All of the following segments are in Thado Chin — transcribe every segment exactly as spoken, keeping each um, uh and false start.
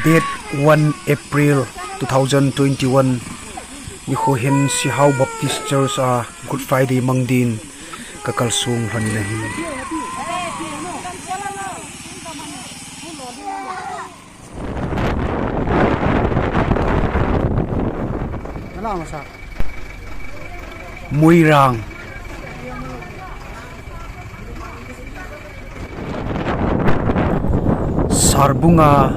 Date one April two thousand twenty-one, nikho hin Sihao Baptist Church a Good Friday mang din ka kalsong lhon in ahi. Moirang. Sarbunga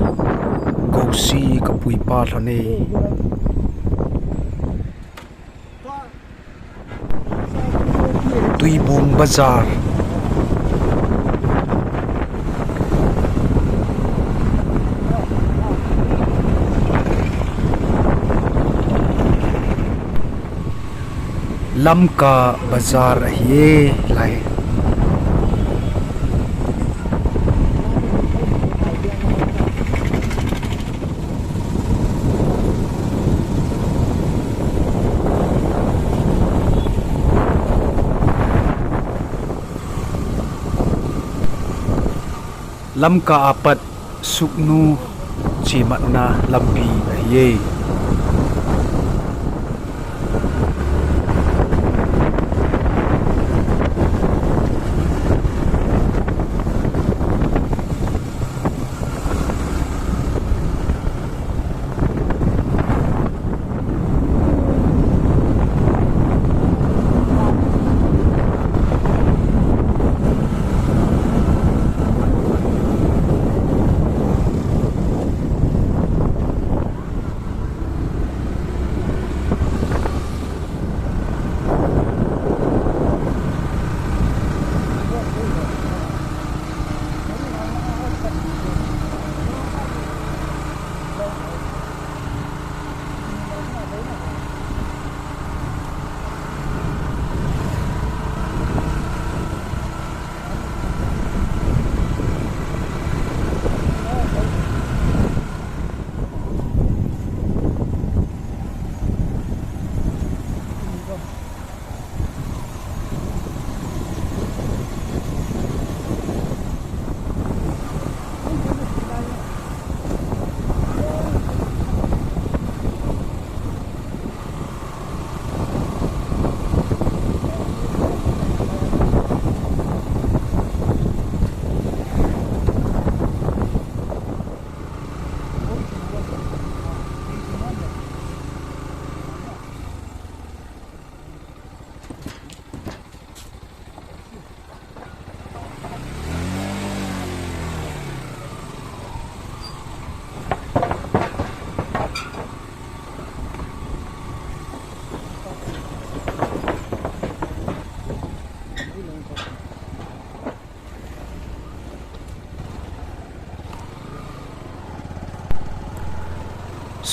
Gosi ka puipa lhon e. Tuibung Bazar. Lamka Bazar ahi e lai. Lamka apat Sugnu chematna lampi ahi e.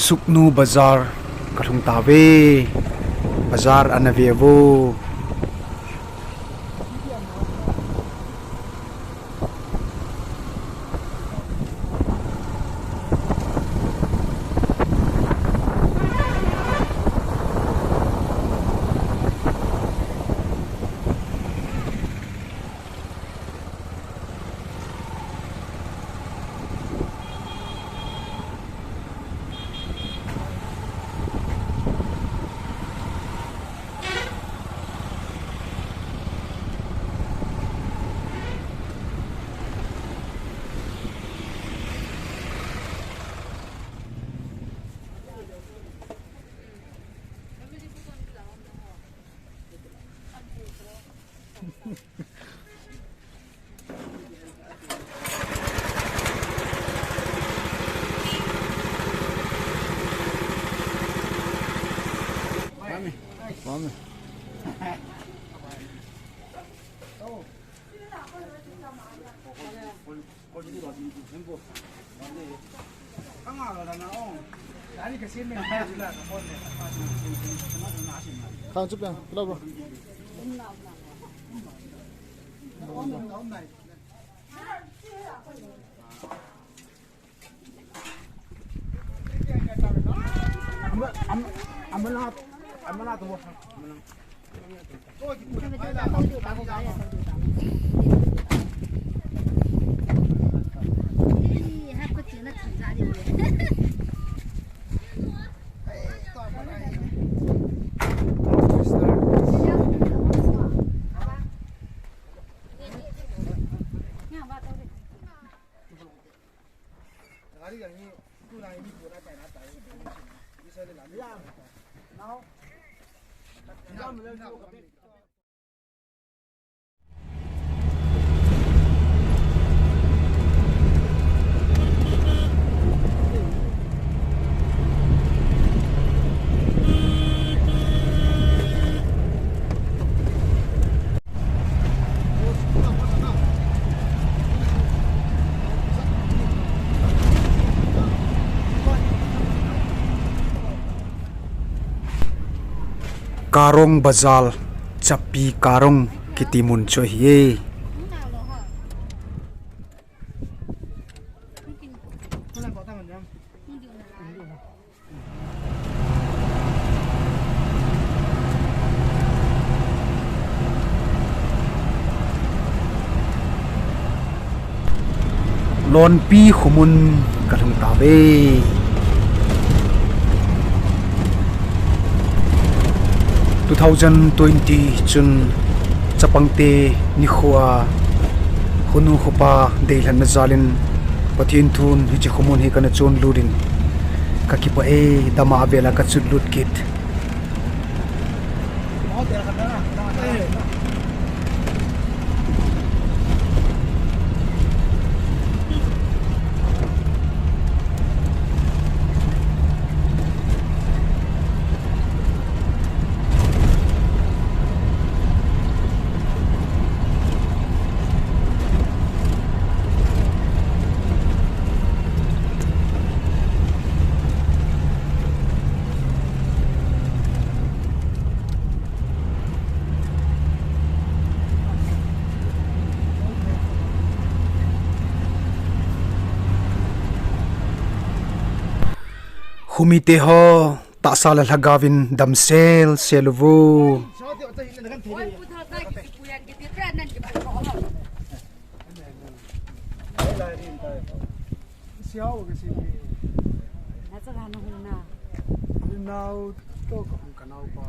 Sugnu Bazar ka lhung tauve. Bazar ana ve uvo. Khang chu piang, kilo bro. Karong Bazar, Chapi Karong kiti mun chu ahi e. Lonpi khumun kalhung tauve. Two thousand twenty chun chapangte nikhoa khonu khopa deilhenna jalin Pathen thun hiche khumun hi kana chonlut in kakipah e, dama avela kachutlut kit. Khomite ho, tahsa le lhagaovin damsel sel uvo. Siau ka si. Na cha na hung na. Nau to ka hung ka nau pa.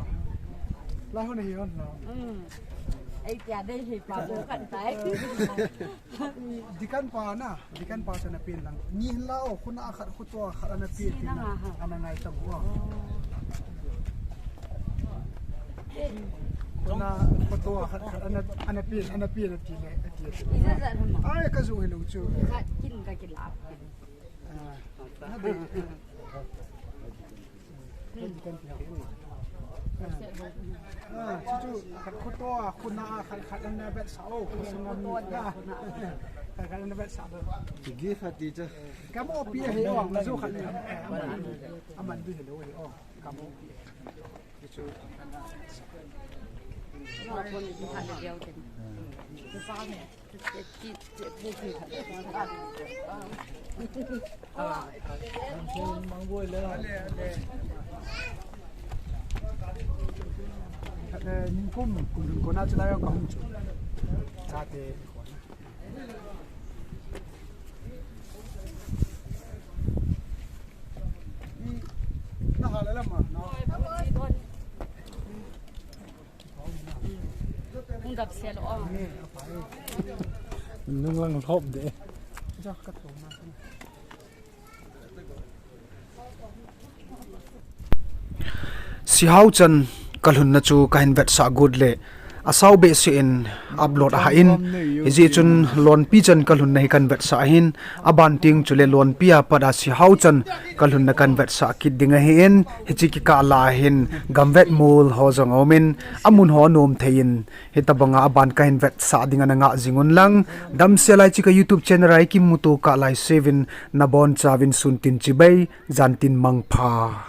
Lai hon hi hon na. Hmm. Ei tia dei hi pa ko kan tai. Dikan pa na, dikan pa sa na pin lang. Ni la o khuna khat khuto khat ana pin. Ana ngai tam o. Khuna khuto khat khat ana, ana pin, ana pin, ana pin, ana pin. Ai, ka ju hi lo chu. Ka kin ka kin la. Ah, na be. Ah, chu chu, khat khuto, khuna khat khat ana vetsah o, khuna khat khat ana vetsah o. Chi gi khat ti chu. Ka mo pi hi o, ka ju khat ni. Aman, aman du hi lo hi o. Ka mo pi. Ningkum kum kona chulai ka hung chu. Chate. Hung dap sel o. Nung lang lhop de. Sihau chan kalhunna chu kahin vetsah got le, asao behseh in upload ahah in, hijeh chun lonpi chan kalhunna hi kahin vetsah ahin, aban teng chule lonpi a pat a Sihau chan kalhunna kahin vetsah kit ding ahin, hiche kikah lah a hin gamvet mol ho jong aumin, amun ho anom thei in, hitabanga aban kahin vetsah ding ana ngah jing un lang, damsel a hiche ka YouTube channel a ikimuto kah lai seuvin, nabonchauvin sun tin chibai, jan tin mangpha.